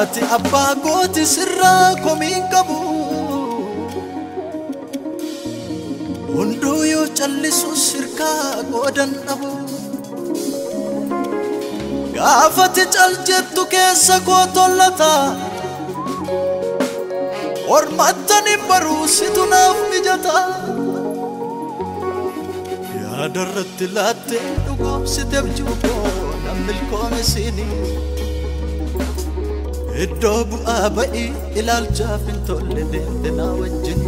Ati abbaa kooti sirraa komiin qabu. Hunduu yoo callisu sirkaa qoodan dhabu. Gaafati cal jettu keessa koo tollata. Ormattan hin baruu situ naaf mijata. Yaada irratti laattee dhugoomsiteef jiru nan milkoome siinii. Iddoo bu'aa ba'ii ilaalchaaf hin tolle deemte naa wajjin.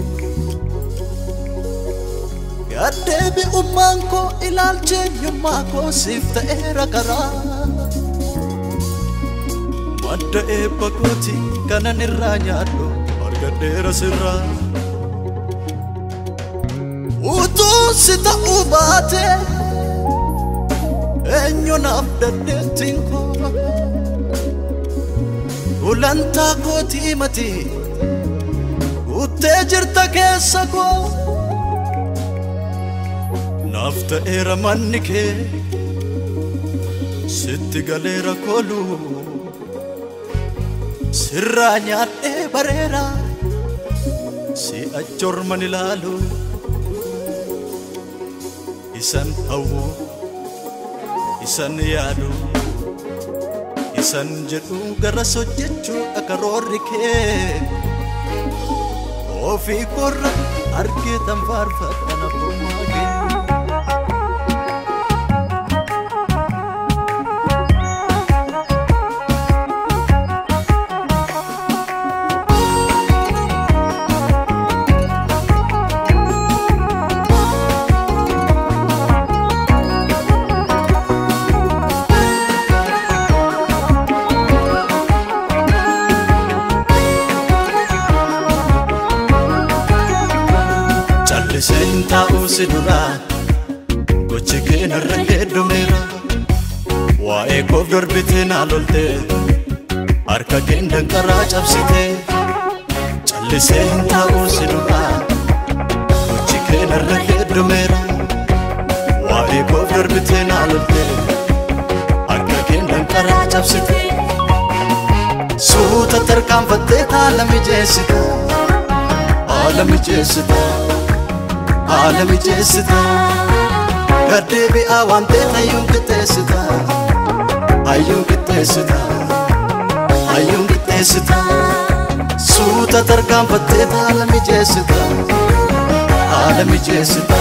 Gaddeebi'ummaan koo ilaalcha eenyummaa koo siif ta'eera karaa. Madda eebba kooti kanan irraa nyaadhu argadheera sirraa. Utuu si ta'uu baate eenyu naaf dandeettiin koo. Ulantaa kootii mati guuttee jirta keessa koo. Naaf ta'eera manni kee sitti galeera koolu. Sirraa nyaadhee bareera si'achi orman ilaalu. Isan hawwu isan yaadu isan jedhu garas hojjechuu karoorri kee. Ofii korra argee tan faarfadha abbummaa kee. Calliseen taa'uu si dura gochi kee narra heddumeera. Waa'ee koof darbitee naa lolte harka keen danqaraa cabsite. Calliseen taa'uu si dura gochi kee narra heddumeera. Waa'ee koof darbitee naa lolte harka keen danqaraa cabsite. Suuta tarkaanfattee haala mijeessita haala mijeessita. Haala mijeessita gaddeebi'aa waan ta'eef hayyuun qixxeessita hayyuun qixxeessita hayyuun qixxeessita. Suuta tarkaanfattee haala mijeessita haala mijeessita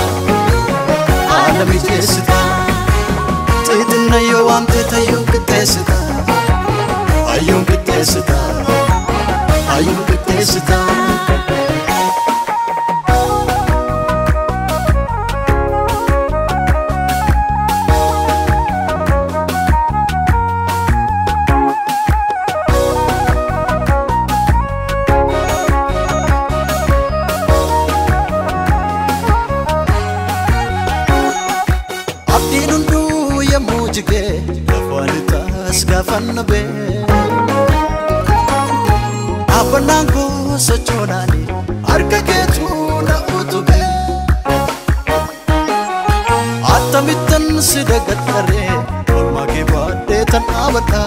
haala mijeessita. Xiixinna yoo waan ta'eef hayyuun qixxeessita hayyuun qixxeessita hayyuun qixxeessita. Abdiin hunduu yemmuu jigee lafaan taas gaafanna bee. Dhaabbannaan koo sochoonaani harka keetu na utubee. Akkamittan si dagadharee morma kee baadhee tan dhaabadha.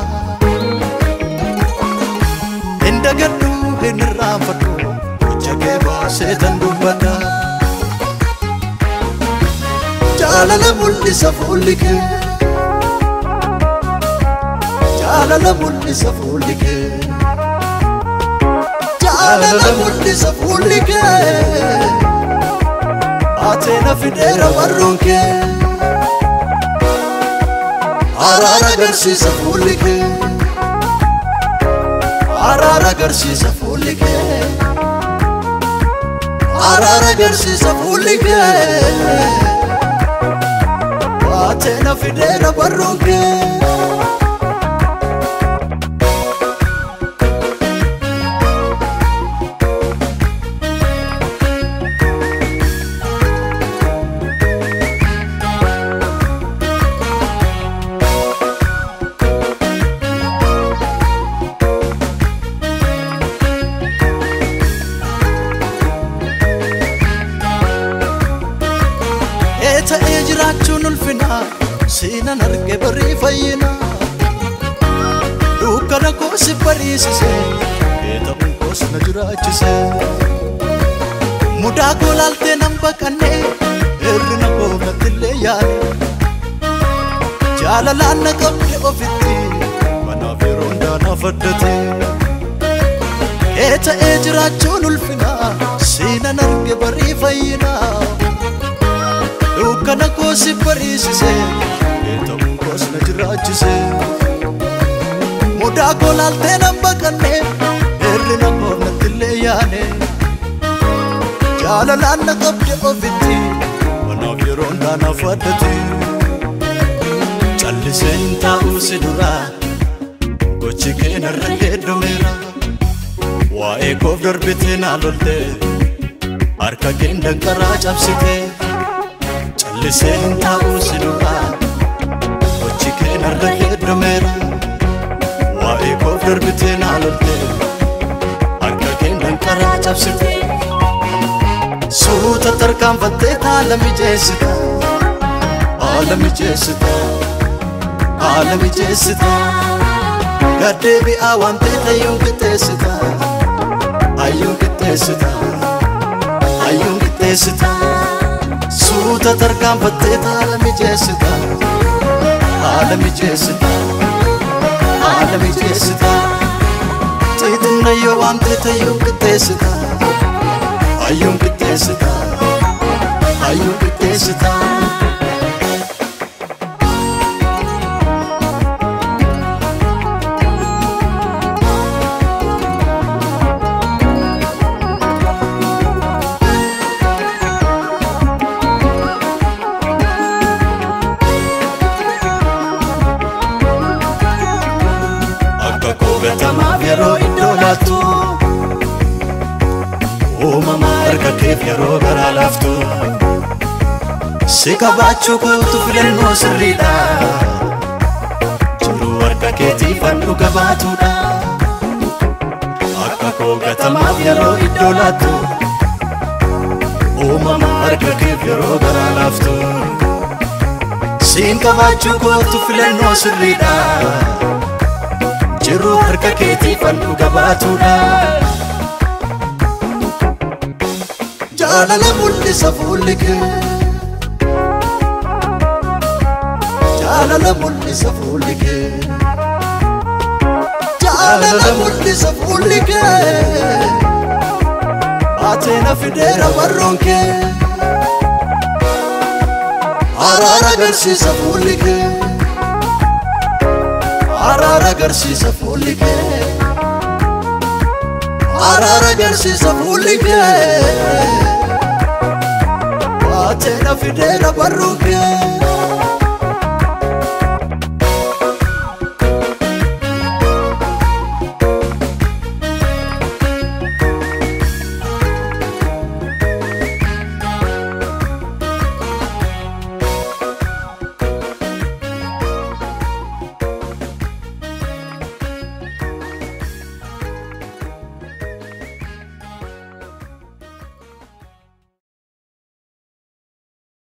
Hin dagadhu hin irraanfadhu gocha kee baasee tan dubbadha. Jaalala mul'isa fuulli kee jaalala mul'isa fuulli kee jaalala mul'isa fuulli kee. Ateena fideera barruun kee araara agarsiisa fuulli kee araara agarsiisa fuulli kee araara agarsiisa fuulli kee. Ateena fideera barruun kee. Ta'ee jiraachuun ulfina siinan arge barii fayyina. Dukkana koo koo si bariisise kee ta'uun koos na jiraachise. Mudaa koo laaltee nan baqanne hirrina koo nattillee yaale jaalalaan na qabde ofitti kanaaf yeroo hundaa naaf addate. Kee ta'ee jiraachuun ulfina siinan arge barii fayyina dukkana koo si bariisise kee ta'uun koos na jiraachise. Mudaa koo laaltee nan baqanne hirrina koo nattillee yaane jaalalaan na qabde ofitti kanaaf yeroo hundaa naaf addate. Calliseen taa'uu si dura gochi kee narra heeddumeera waa'ee koof darbitee naa lolte harka keen danqaraa cabsite. Calliseen taa'uu si dura gochi kee narra heeddumeera waa'ee koof darbitee naa lolte harka keen danqaraa cabsite. Suuta tarkaanfattee haala mijeessita haala mijeessita haala mijeessita gaddeebi'aa waan ta'e hayyuun qixxeessita hayyuun qixxeessita hayyuun qixxeessita. Suuta tarkaanfattee haala mijeessita haala mijeessita haala mijeessita xixinnayyo waan ta'e hayyuun qixxeessita hayyuun qixxeessita hayyuun qixxeessita. Akka koo gatamaaf yeroo iddoo laattu uumama harka keef yeroo garaa laaftu si qabaachuu kootu filannoo sirriidha jiruu harka keetiif handhu gabaatuudha. Akka koo gatamaaf yeroo iddoo laattu uumama harka keef yeroo garaa laaftu siin qabaachuu kootu filannoo sirriidha jiruu harka keetiif handhu gabaatuudha. Jaalala mul'isa fuulli kee jaalala mul'isa fuulli kee jaalala mul'isa fuulli kee baatee na fideera barruun kee araara agarsiisa fuulli kee araara agarsiisa fuulli kee araara agarsiisa fuulli kee baatee na fideera barruun kee.